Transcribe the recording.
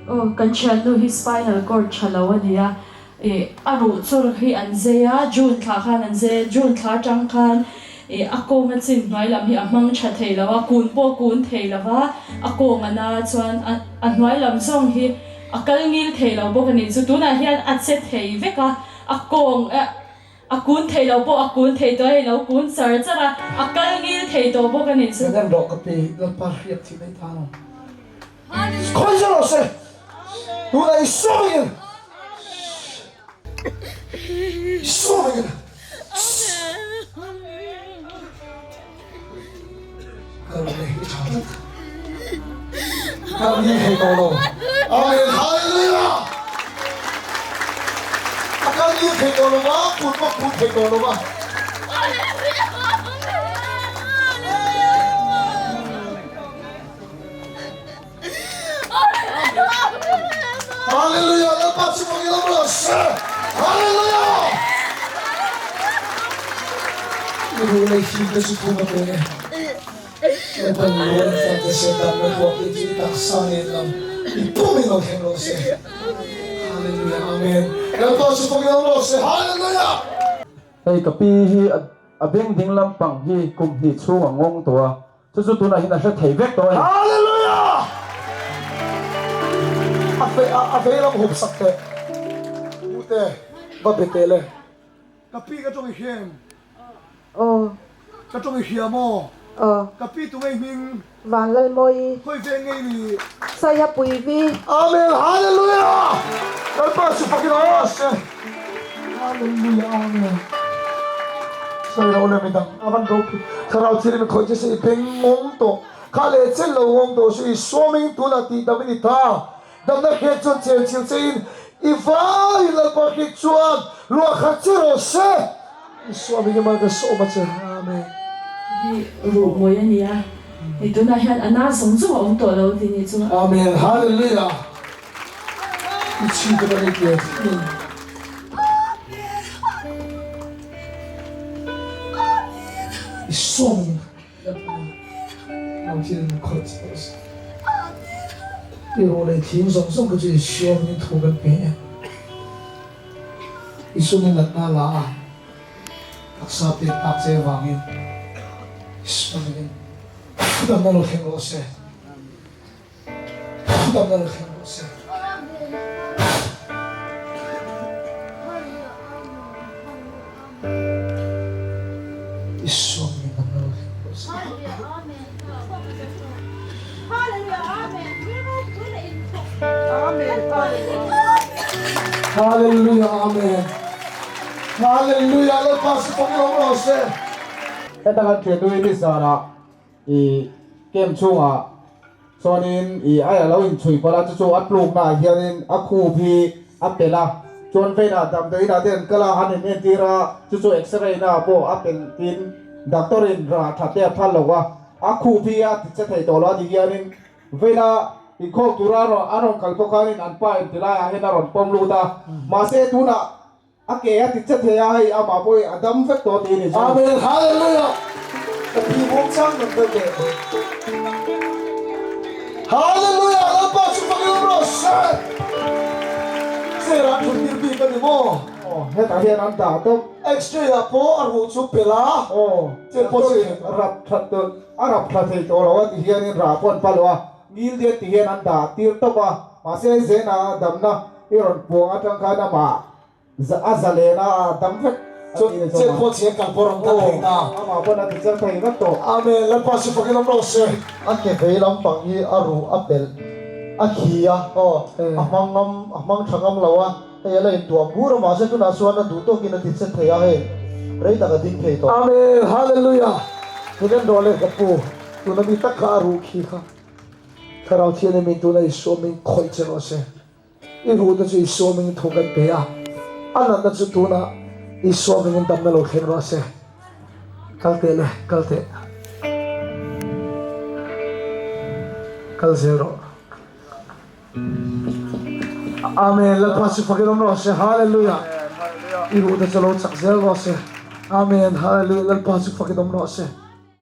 Aw, kan thiannu hi spinal cord tha lo a ni a, ih a ruh chur hi an zai a, June thla khan an zai a, June thla atang khan ih a kawng a chin hnuai lam hi a hmang tha thei lo a, kun pawh kun thei lo va, a kawng a na chuan a a hnuai lam zawng hi a kal ngil thei lo bawk a nih chu, tunah hian a che thei vek a, a kawng eh a kun thei lo pawh a kun thei tawh a, hei lo kun char char a, a kal ngil thei tawh bawk a nih chu. Kan en rawh ka pi, Lalpa hriat thih mai ta lo. Khawi zel rawh se, tunah i sawm engin, i sawm engin. Ka rawn nei i tha tlat. Ka rawn nei thei tawh lo. Amen Hallelujah. A kal ngil thei tawh lo va, kut pawh kut thei tawh lo va. Hallelujah Lalpa chu mawng i lo rawh se Hallelujah I ru lei fim te chu thum a pe e Lalpa ni rual in fam te se dam na huak te chu i taksa nen lam i pum in lo thleng rawh se Hallelujah Amen Lalpa chu fak i lo rawh se Hallelujah. Hei ka pi hi a beng ding lampang hi kum hnih chhung a ngawng tawh a, Chu chu tunah hian a hre thei vek tawh a ni. Hallelujah! A fe a a vei lam hup sak teh. Ute, va be teh le. Ka pi ka tawng i hria em? Aw. Ka tawng i hria maw? Aw. Ka pi tu ngei hming? Vanlalmawi. Khawi ve ngei ni? Saia Puivi. Amen Hallelujah! Lalpa chu fakin aw se. Hallelujah Amen. Sawi lo le midang a van ropui. Thlarau thirin khawih che se i beng ngawng tawh. Kha leh chen lo ngawng tawh su i sawming tunah tih dam i ni ta. Damna hriat chuan chen chil che in i vai Lalpa hriat chuan luah khat che rawh se. I sawming i mal ka sawm a che. Amen. Hi ruh mawi a ni a, hei tunah hian a na zawng zawng a awm tawh lo tih ni chu. Amen Hallelujah. I chhi te kan ei tir. I sawm lo thil in khawih che tawh se. I rawh leh thing zawng zawng kha chu i sawm in thu kan pe e. I sum in natna la a, taksa pek tak che vangin i sawm in damna lo thleng rawh se. Damna lo thleng rawh se. I suam in damna lo thleng rawh se. Hallelujah Amen Hallelujah Lalpa si pawng lawm rawh se. Heta kan thian nui ni zanah I camp chhungah chuanin i a lo inchhui palh a, chu chu a tluknaah hianin a khup hi a pelh a, chuan vein-ah damdawiinah te an kal a, an in entir a, chu chu x-ray naah pawh a pelh tin doctor-in rah that te a phal lo a, a khup hi a ti che thei tawh lo a ti hianin veina inkhawm tura a rawn kal pawh khanin an pa inti laiah hian a rawn pawm lut a, mahse tunah A ke a ti che thei a, hei amah pawh hi a dam vek tawh tih a ni chu. Amen Hallelujah Ka pi vawng chang kan kal teh. Hallelujah Lalpa chu fak in rawh se. Chair ah thut tir bik a ni maw? Aw hetah hian an dah tawp. X-ray ah pawh a ruh chu pel a. Aw Chair pawh chu rap that tawh a rap tha thei tawh lo a ti hianin rah pawh an pal lo a, ngil diat ti hian an dah tir tawp a, mahse zena damna I rawn puang atang khan amah a zalen a, a dam vek a ti ni Chet pawh cheng kal pawh rawn kal thei ta. Amah pawn a ti char thei vek tawh. Amen, Lalpa chu fakin awm rawh se. A ke vei lampang hi a ruh a pelh a khi a, aw, a hmang ngam, a hmang tha ngam lo a, hei a la intuam bur a, mahse tunah chuan a duh tawkin a ti che thei a, hei rei tak a ding thei tawh. Amen, Hallelujah. Tun rawh le ka pu, tuna mi tak kha a ruh khi kha. Thlarau Thianghlim in tuna i sawmin khawih che rawh se. I ruhna chu i sawmin thu kan pe a, a natna chu tuna i sawmin in damna lo thleng rawh se. Kal teh le, kal teh. Kal zel rawh. Amen. Lalpa chu fakin awm rawh se. Hallelujah. I ruhna chu lo chak zel rawh se. Amen. Hallelujah. Lalpa chu fakin awm rawh se.